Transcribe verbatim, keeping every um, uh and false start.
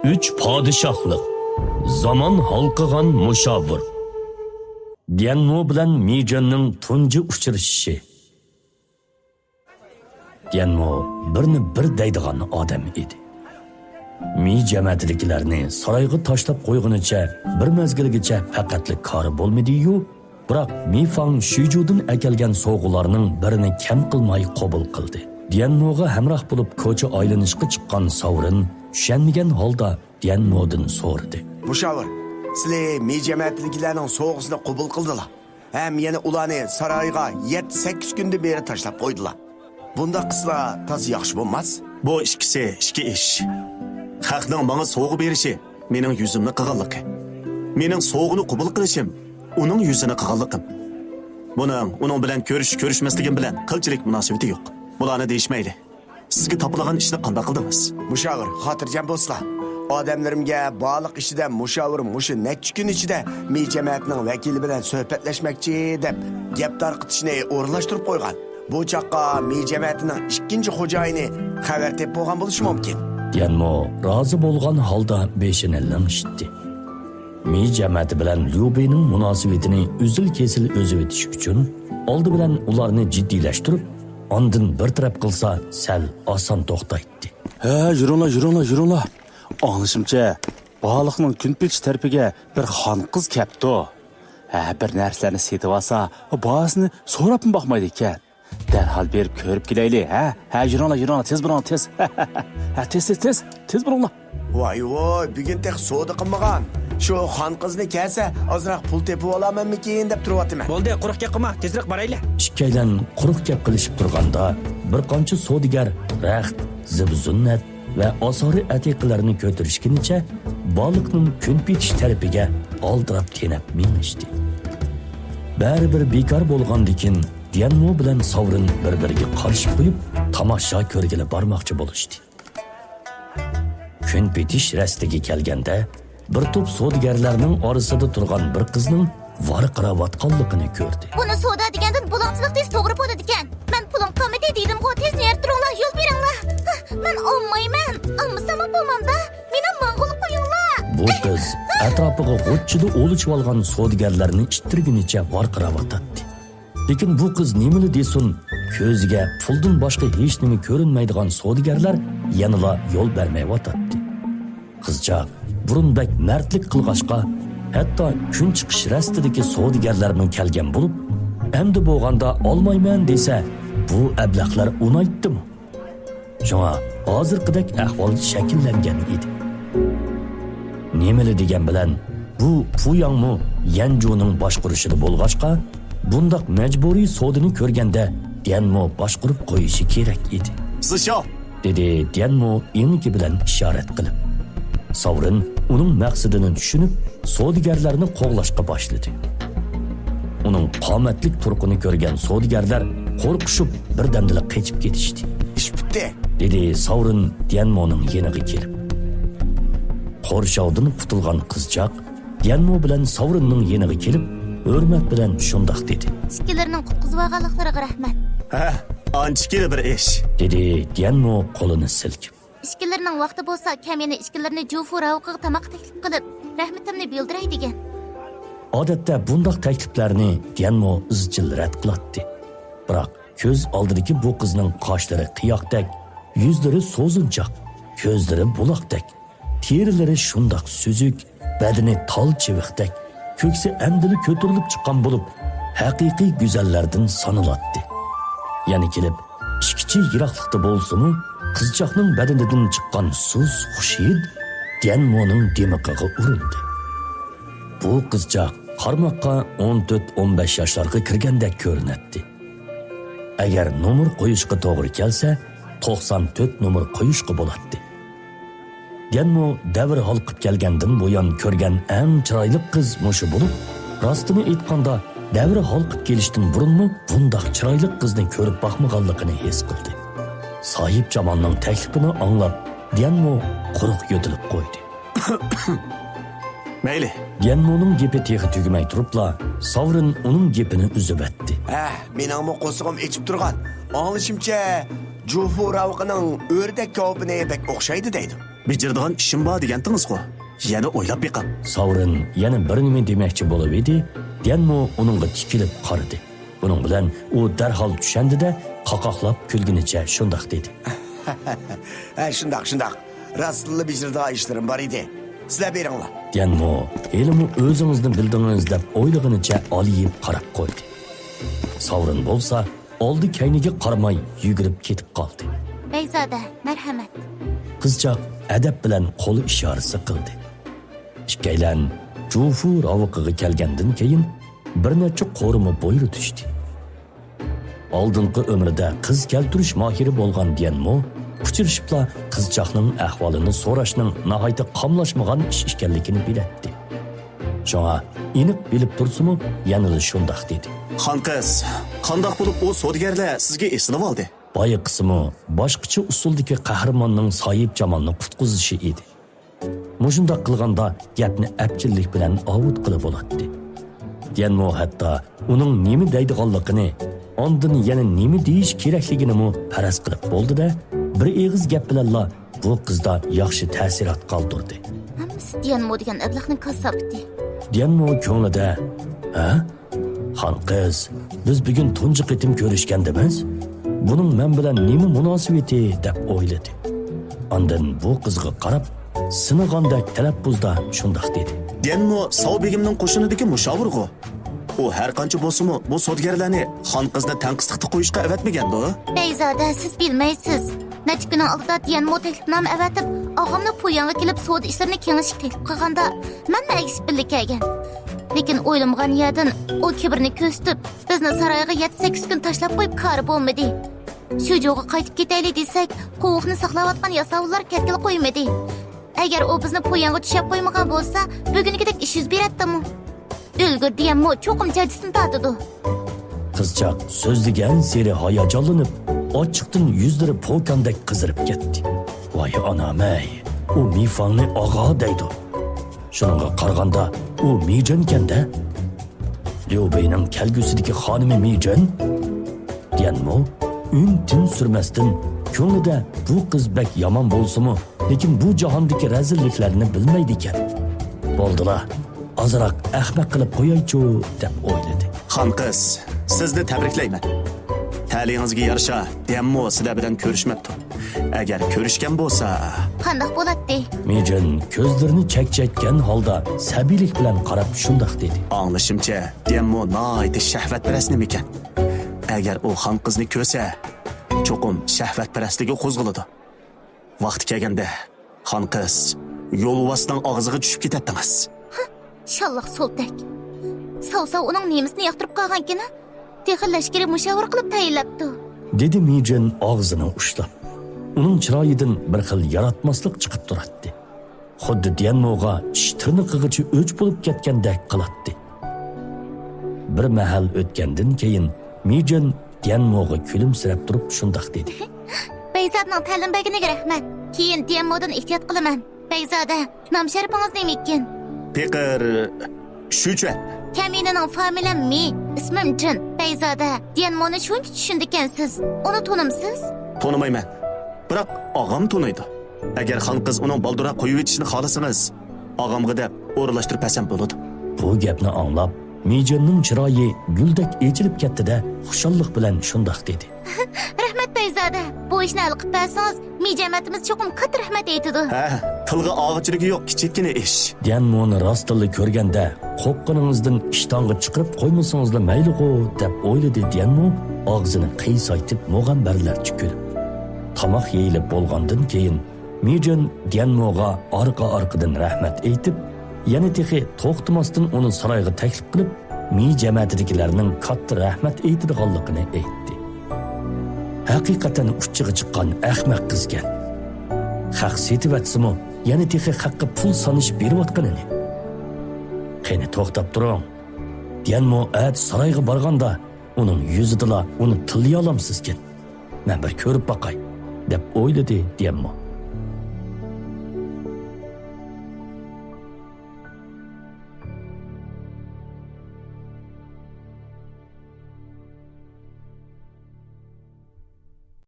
ئۈچ پادىشاھلىق. زامان ھالقىغان مۇشاۋىر. ديەنمو بىلەن مىجېننىڭ تۇنجى ئۇچرىشىشى. ديەنمو بىرنى بىر دەيدىغان ئادەم ئىدى. مى جەمەتىدىكىلەرنى سارايغا تاشلاپ قويغىنىچە بىر مەزگىلگىچە پەقەتلا كارى بولمىدى-يۇ، بىراق مى فاڭ شۈيجۇدىن ئەكەلگەن سوۋغىلارنىڭ بىرىنى كەم قىلماي قوبۇل قىلدى. ديەنموغا ھەمراھ بولۇپ كوچا ئايلىنىشقا چىققان ساۋرىن چۈشەنمىگەن ھالدا ديەنمودىن سورىدى. مۇشاۋىر، سىلى مى جەمەتىدىكىلەرنىڭ سوۋغىسىنى قوبۇل قىلدىلا؟ ھەم يەنە ئۇلارنى سارايغا يەتتە-سەككىز كۈندىن بېرى تاشلاپ قويدىلا. بۇنداق قىلسا تازا ياخشى بولماس؟ بۇ ئىككىسى ئىككى ئىش. خەقنىڭ ماڭا سوۋغا بېرىشى مېنىڭ يۈزۈمنى قىغانلىقى. مېنىڭ سوۋغىنى قوبۇل قىلىشىم ئۇنىڭ يۈزىنى قىغانلىقىم. بۇنىڭ ئۇنىڭ بىلەن كۆرۈشۈش-كۆرۈشمەسلىكىم بىلەن قىلچىلىك مۇناسىۋىتى يوق. بۇلارنى دېيىشمەيلى. سىزگە تاپىلغان ئىشنى قانداق قىلدىڭىز؟ مۇشاۋىر، خاتىرجەم بولسىلا. ئادەملىرىمگە بارلىق ئىشىدا مۇشاۋىر مۇشۇ نەچچە كۈن ئىچىدە مى جەمەتىنىڭ ۋەكىلى بىلەن سۆھبەتلەشمەكچى دەپ گەپ تارقىتىشنى ئورۇنلاشتۇرۇپ قويغان. بۇ چاغقا مى جەمەتىنىڭ ئىككىنچى خوجايىنى خەۋەر تېپىپ بولغان بولۇشى مۇمكىن. ديەنمو رازى بولغان ھالدا بېشىنى لىڭشىتتى. مى جەمەتى بىلەن ليۇبىنىڭ مۇناسىۋىتىنى ئۈزۈل-كېسىل ئۈزۈۋېتىش ئۈچۈن، ئالدى بىلەن ئۇلارنى جىددىيلەشتۈرۈپ، ئاندىن بىر تەرەپ قىلسا سەل ئاسان توختايتتى. ھە، يۈرۈڭلار، يۈرۈڭلار، يۈرۈڭلار. ئاڭلىشىمچە، بالىقنىڭ كۈنپېتىش تەرىپىگە بىر خان قىز كەپتۇ. ھە، بىر نەرسىلەرنى سېتىۋالسا، باھاسىنى سوراپمۇ باقمايدىكەن. دەرھال بېرىپ كۆرۈپ كېلەيلى، ھە؟ ھە، يۈرۈڭلار، يۈرۈڭلار، تېز بولۇڭلار، تېز. ھە، تېز، تېز، تېز، تېز بولۇڭلار. ۋاي، ۋاي، بۈگۈن تېخى سودا قىلمىغان. شۇ خان قىزنى كەلسە، ئازراق پۇل تېپىۋالامەنمىكىن دەپ تۇرۇۋاتىمەن. بولدى، قۇرۇق گەپ قىلما، تېزرەك بارايلى. ئىككىيلەن قۇرۇق گەپ قىلىشىپ تۇرغاندا، بىر قانچە سودىگەر رەخت، زىبۇ-زىننەت ۋە ئاسارە-ئەتىقىلەرنى كۆتۈرۈشكىنىچە بالىقنىڭ كۈنپېتىش تەرىپىگە ئالدىراپ تېنەپ مېڭىشتى. بەرىبىر بىكار بولغاندىكىن، ديەنمو بىلەن ساۋرىن بىر-بىرىگە قارشى قويۇپ، تاماشا كۆرگىلى بارماقچى بولۇشتى. كۈنپېتىش رەستىگە كەلگەندە، بىر توپ سودىگەرلەرنىڭ ئارىسىدا تۇرغان بىر قىزنىڭ ۋارقىراۋاتقانلىقىنى كۆردى. بۇنى سودا دېگەندىن بۇلاڭچىلىق دېسە توغرا بولىدىكەن. مەن پۇلۇم قالمىدى دېدىمغۇ، تېز نېرى تۇرۇڭلار، يول بېرىڭلار. مەن ئالمايمەن. ئالمىساممۇ بولمامدا؟ مېنى ماڭغىلى قويۇڭلار. بۇ قىز ئەتراپىغا غۇچچىدا ئولىشىۋالغان سودىگەرلەرنى ئىتتىرگىنىچە ۋارقىراۋاتاتتى. لېكىن بۇ قىز نېمىلا دېسۇن، كۆزىگە پۇلدىن باشقا ھېچنېمە كۆرۈنمەيدىغان سودىگەرلەر يەنىلا يول بەرمەيۋاتاتتى. قىزچاق بۇرۇن بەك مەردلىك قىلغاچقا، ھەتتا كۈن چىقىش رەستىدىكى سودىگەرلەرمۇ كەلگەن بولۇپ، ئەمدى بولغاندا ئالمايمەن دېسە، بۇ ئەبلەخلەر ئۇنايتتىمۇ؟ شۇڭا ھازىرقىدەك ئەھۋال شەكىللەنگەن ئىدى. نېمىلا دېگەن بىلەن، بۇ پۇياڭمۇ يەنجۇنىڭ باشقۇرۇشىدا بولغاچقا، بۇنداق مەجبۇرىي سودىنى كۆرگەندە ديەنمو باشقۇرۇپ قويۇشى كېرەك ئىدى. زىشاۋ! دېدى ديەنمو ئېڭىكى بىلەن ئىشارەت قىلىپ. ساۋرىن ئۇنىڭ مەقسىتىنى چۈشىنىپ، سودىگەرلەرنى قوغلاشقا باشلىدى. ئۇنىڭ قامەتلىك تۇرقىنى كۆرگەن سودىگەرلەر قورقۇشۇپ بىردەمدىلا قېچىپ كېتىشتى. ئىش پۈتتى، دېدى ساۋرىن ديەنمونىڭ يېنىغا كېلىپ. قورشاۋدىن قۇتۇلغان قىزچاق ديەنمو بىلەن ساۋرىننىڭ يېنىغا كېلىپ، ھۆرمەت بىلەن شۇنداق دېدى. ئىككىلىرىنىڭ قۇتقۇزۇۋالغانلىقلىرىغا رەھمەت. ھە، ئانچىكىلا بىر ئىش، دېدى ديەنمو قولىنى سىلكىپ. ئىككىلىرىنىڭ ۋاقتى بولسا، كەم يەنە ئىككىلىرىنى جۇفۇ راۋىقىغا تاماققا تەكلىپ قىلىپ، رەھمىتىمنى بىلدۈرەي دېگەن. ئادەتتە بۇنداق تەكلىپلەرنى ديەنمو ئىزچىل رەت قىلاتتى. بىراق كۆز ئالدىدىكى بۇ قىزنىڭ قاشلىرى قىياقتەك، يۈزلىرى سوزۇنچاق، كۆزلىرى بۇلاقتەك، تېرىلىرى شۇنداق سۈزۈك، بەدىنى تال چىۋىقتەك، كۆكسى ئەمدىلا كۆتۈرۈلۈپ چىققان بولۇپ، ھەقىقىي گۈزەللەردىن سانىلاتتى. يەنە كېلىپ، ئىچكىچە يىراقلىقتا بولسىمۇ، قىزچاقنىڭ بەدىنىدىن چىققان سۇس خۇش ھىد ديەنمونىڭ دىمىقىغا ئۇرۇلدى. بۇ قىزچاق قارىماققا ئون تۆت، ئون بەش ياشلارغا كىرگەندەك كۆرۈنەتتى. ئەگەر نومۇر قويۇشقا توغرا كەلسە، توقسان تۆت نومۇر قويۇشقا بولاتتى. ديەنمو دەۋر ھالقىپ كەلگەندىن بۇيان كۆرگەن ئەڭ چىرايلىق قىز مۇشۇ بولۇپ، راستىنى ئېيتقاندا، دەۋر ھالقىپ كېلىشتىن بۇرۇنمۇ بۇنداق چىرايلىق قىزنى كۆرۈپ باقمىغانلىقىنى ھېس قىلدى. ساھىبجامالنىڭ تەكلىپىنى ئاڭلاپ، ديەنمو قۇرۇق يۆتىلىپ قويدى. مەيلى. ديەنمونىڭ گېپى تېخى تۈگىمەي تۇرۇپلا، ساۋرىن ئۇنىڭ گېپىنى ئۈزۈۋەتتى. ھە، مېنىڭمۇ قورسىقىم ئېچىپ تۇرغان. ئاڭلىشىمچە، جۇفۇ راۋىقىنىڭ ئۆردەك كاۋىپىنى بەك ئوخشايدۇ دەيدۇ. بېجىرىدىغان ئىشىم بار دېگەنتىڭىزغۇ؟ يەنە ئويلاپ بېقىڭ. ساۋرىن يەنە بىر نېمە دېمەكچى بولۇۋىدى، ديەنمو ئۇنىڭغا تىكىلىپ قارىدى. بۇنىڭ بىلەن ئۇ دەرھال چۈشەندى-دە، قاقاقلاپ كۈلگىنىچە شۇنداق دېدى. ھە، شۇنداق، شۇنداق. راستلا بېجىرىدىغان ئىشلىرىم بار ئىدى. سىلەر بېرىڭلار. ديەنمو ھېلىمۇ ئۆزىڭىزنى بىلدىڭىز دەپ ئويلىغىنىچە ئالىيىپ قاراپ قويدى. ساۋرىن بولسا ئالدى كەينىگە قارىماي يۈگۈرۈپ كېتىپ قالدى. بەيزادە، مەرھەمەت. قىزچاق ئەدەپ بىلەن قول ئىشارىسى قىلدى. ئىككىيلەن جۇفۇ راۋىقىغا كەلگەندىن كېيىن بىر نەچچە قورۇما بويلىرى چۈشتى. ئالدىنقى ئۆمرىدە قىز كەلتۈرۈش ماھىرى بولغان ديەنمو ئۇچرىشىپلا قىزچاقنىڭ ئەھۋالىنى سوراشنىڭ ناھايىتى قاملاشمىغان ئىش ئىكەنلىكىنى بىلەتتى. شۇڭا ئېنىق بىلىپ تۇرسىمۇ، يەنىلا شۇنداق دېدى. خان قىز، قانداق بولۇپ ئۇ سودىگەرلەر سىزگە ئېسىلىۋالدى؟ بايىقىسىمۇ باشقىچە ئۇسۇلدىكى قەھرىماننىڭ ساھىبجامالنى قۇتقۇزۇشى ئىدى. مۇشۇنداق قىلغاندا گەپنى ئەپچىللىك بىلەن ئاۋۇتقىلى بولاتتى. ديەنمو ھەتتا ئۇنىڭ نېمە دەيدىغانلىقىنى، ئاندىن يەنە نېمە دېيىش كېرەكلىكىنىمۇ پەرەز قىلىپ بولدى-دە، بىر ئېغىز گەپ بىلەنلا بۇ قىزدا ياخشى تەسىرات قالدۇردى. ھەممىسى ديەنمو دېگەن ئەبلەخنىڭ كاساپىتى. ديەنمو كۆڭلىدە، ھە؟ خان قىز، بىز بۈگۈن تۇنجى قېتىم كۆرۈشكەندىمىز؟ بۇنىڭ مەن بىلەن نېمە مۇناسىۋىتى؟ دەپ ئويلىدى. ئاندىن بۇ قىزغا قاراپ، سىنىغاندەك تەلەپپۇزدا شۇنداق دېدى. ديەنمو ساۋ بېگىمنىڭ قوشۇنىدىكى مۇشاۋىرغۇ. ئۇ ھەر قانچە بولسىمۇ، بۇ سودىگەرلەرنى خان قىزنى تەڭقىسلىقتا قويۇشقا ئەۋەتمىگەندۇ؟ بەيزادە، سىز بىلمەيسىز. نەچچە كۈننىڭ ئالدىدا ديەنمو تەكلىپنامە ئەۋەتىپ، ئاغامنى پۇياڭغا كېلىپ سودا ئىشلىرىنى كېڭىشىشكە تەكلىپ قىلغاندا، مەنمۇ ئەگىشىپ بىللە كەلگەن. لېكىن ئويلىمىغان يەردىن ئۇ كىبىرنى كۆرسىتىپ، بىزنى سارايغا يەتتە-سەككىز كۈن تاشلاپ قويۇپ كارى بولمىدى. شۇجۇغا قايتىپ كېتەيلى دېسەك، قوۋۇقنى ساقلاۋاتقان ياساۋۇللار كەتكىلى قويمىدى. ئەگەر ئۇ بىزنى پۇياڭغا چۈشەپ قويمىغان بولسا، بۈگۈنكىدەك ئىش يۈز بېرەتتىمۇ؟ ئۆلگۈر دېگەنمۇ چوقۇم جاجىسىنى تارتىدۇ. قىزچاق سۆزلىگەنسېرى ھاياجانلىنىپ، ئاچچىقتىن يۈزلىرى پوكاندەك قىزىرىپ كەتتى. ۋاي ئانام-ئەي، ئۇ مىفاڭنى ئاغا دەيدۇ. شۇنىڭغا قارىغاندا ئۇ مىجەنكەن-دە. ليۇ بېينىڭ كەلگۈسىدىكى خانىمى مىجەن؟ ديەنمو ئۈن-تىن سۈرمەستىن، كۆڭلىدە بۇ قىز بەك يامان بولسىمۇ، لېكىن بۇ جاھاندىكى رەزىللىكلەرنى بىلمەيدىكەن. بولدىلا، ئازراق ئەخمەق قىلىپ قويايچۇ، دەپ ئويلىدى. خان قىز، سىزنى تەبرىكلەيمەن. تەلىيىڭىزگە يارىشا، ديەنمو سىلەر بىلەن كۆرۈشمەپتۇ. ئەگەر كۆرۈشكەن بولسا. قانداق بولاتتى؟ مىجىن كۆزلىرىنى چەكچەيتكەن ھالدا سەبىيلىك بىلەن قاراپ شۇنداق دېدى. ئاڭلىشىمچە، ديەنمو ناھايىتى شەھۋەتپەرەس نېمىكەن. ئەگەر ئۇ خان قىزنى كۆرسە، چوقۇم شەھۋەتپەرەسلىكى قوزغىلىدۇ. ۋاقتى كەلگەندە، خان قىز، يولۋاسنىڭ ئاغزىغا چۈشۈپ كېتەتتىڭىز. شاللاق سولتەك. ساۋساۋ ئۇنىڭ نېمىسىنى ياقتۇرۇپ قالغانكىن؟ تېخى لەشكىرىي مۇشاۋىرە قىلىپ تەيىنلەپتۇ. دېدى مىجىن ئاغزىنى ئۇشلاپ. ئۇنىڭ چىرايىدىن بىر خىل ياراتماسلىق چىقىپ تۇراتتى. خۇددى ديەنموغا چىش تىرنىقىغىچە ئۆچ بولۇپ كەتكەندەك قىلاتتى. بىر مەھەل ئۆتكەندىن كېيىن مىجىن ديەنموغا كۈلۈمسىرەپ تۇرۇپ شۇنداق دېدى. بەيزادنىڭ تەلىم بەرگىنىگە رەھمەت. كېيىن ديەنمودىن ئېھتىيات قىلىمەن. بەيزادە، نام شەرىپىڭىز نېمىكىن؟ پېقىر شۈچۈەن. كەمىنىنىڭ فامىلەم مى، ئىسمىم جىن. بەيزادە، ديەنمونى شۇنچە چۈشىنىدىكەنسىز. ئۇنى تونۇمسىز؟ تونۇمايمەن. بىراق ئاغام تونۇيدۇ. ئەگەر خان قىز ئۇنىڭ بالدۇرراق قويۇۋېتىشىنى خالىسىڭىز، ئاغامغا دەپ ئورۇنلاشتۇرۇپ بەرسەم بولىدۇ. بۇ گەپنى ئاڭلاپ، مىجىننىڭ چىرايى گۈلدەك ئېچىلىپ كەتتى-دە، خۇشاللىق بىلەن شۇنداق دېدى. رەھمەت، بەيزادە. بۇ ئىشنى ھەل قىلىپ بەرسىڭىز، مى جەمەتىمىز چوقۇم قاتتىق رەھمەت ئېيتىدۇ. ھە، تىلغا ئالغۇچىلىكى يوق كىچىككىنە ئىش. ديەنمونى راستتىنلا كۆرگەندە، قوققىنىڭىزدىن ئىشتانغا چىقىرىپ قويمىسىڭىزلا مەيلىغۇ، دەپ ئويلىدى ديەنمو ئاغزىنى قىيسايتىپ مۇغەمبەرلەرچە كۈلۈپ. تاماق يېيىلىپ بولغاندىن كېيىن، مىجىن ديەنموغا ئارقا-ئارقىدىن رەھمەت ئېيتىپ، يەنە تېخى توختىماستىن ئۇنى سارايغا تەكلىپ قىلىپ، مى جەمەتىدىكىلەرنىڭ كاتتا رەھمەت ئېيتىدىغانلىقىنى ئېيتتى. ھەقىقەتەن ئۇچىغا چىققان ئەخمەق قىزكەن. خەق سېتىۋەتسىمۇ، يەنە تېخى خەققە پۇل سانىشىپ بېرىۋاتقىنىنى. قېنى، توختاپ تۇرۇڭ. ديەنمو ئەتە سارايغا بارغاندا، ئۇنىڭ يۈزىدىلا ئۇنى تىللىيالامسىزكەن. مەن بىر كۆرۈپ باقاي، دەپ ئويلىدى ديەنمو.